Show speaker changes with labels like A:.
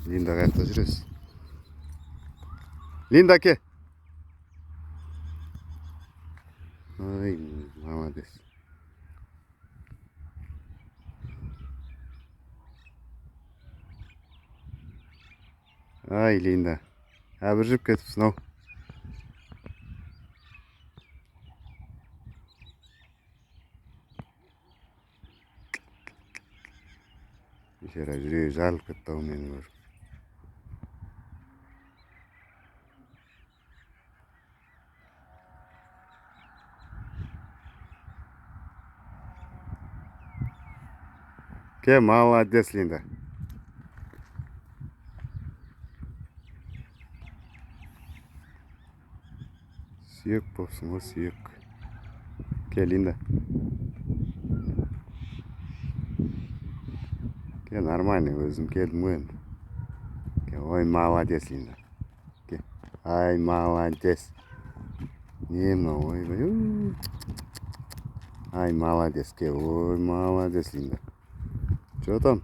A: Линда, қаяқта жүресіз? Линда, ке. Ай, молодец. Ай, Линда, әбіржіп кетіпсің ау. Бейшара, жүрегі жарылып кетті ау мені көріп. Ке, молодец, Линда. Сүйек болсын ғой, сүйек. Ке, Линда. Ке, нормальный, өзім келдім ғой енді. Ке, ой, молодец, Линда. Ке, ай, молодец. Не мынау, ойбай. У. Ай, молодец, ке, ой, молодец, Линда. Че там?